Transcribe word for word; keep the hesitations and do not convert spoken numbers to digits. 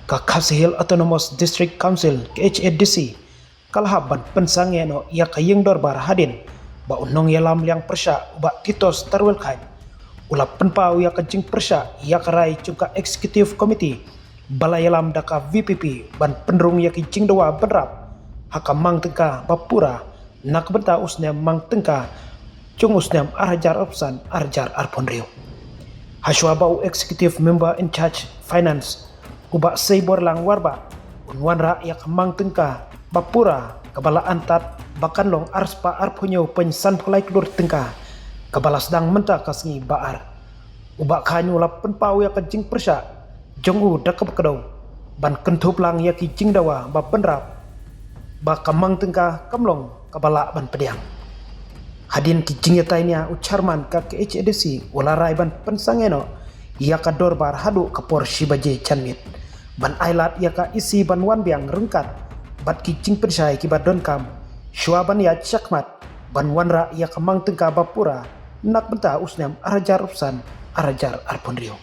Ka Khasi Hills Autonomous District Council, K H A D C, ka la hap ban pynsangeh noh ïa ka ïing dorbar hadien ba u nongïalam liang pyrshah u Bah Titos Tarwilkhain u la pynpaw ïa ka jingpyrshah ïa ka rai jong ka Executive Committee ba la ïalam da ka V P P ban pynrung ïa ki jingdawa bynrap ha ka mang tyngka ba pura na ka bynta u snem mang tyngka jong u snem ar hajar arphew san ar hajar arphew hynriew. Hashwa ba u Executive Member in Charge Finance u Bah Seiborlang Warbah un wanrah ïa ka mang tyngka ba pura kaba la antad ba kan long arspah arphew hynñiew point san phew lai klur tyngka kaba la sdang mynta ka sngi Bah ar. U Bah Khain u la pynpaw ïa ka jingpyrshah jong u da kaba kdew ban kynthup lang ïa ki jingdawa ba bynrap ba ka mang tyngka kam long kaba lah ban pdiang. Hadien ki jingïatai nia u Chairman ka K H A D C u la rai ban pynsangeh noh ïa ka dorbar haduh ka por shi baje janmiet ban ailad ïa ka E C ban wan biang ryngkat bad ki jingpynshai kiba donkam shuwa ban ïaid shakhmat ban wanrah ïa ka mang tyngka ba pura na ka bynta u snem ar hajar arphew san ar hajar arphew hynriew.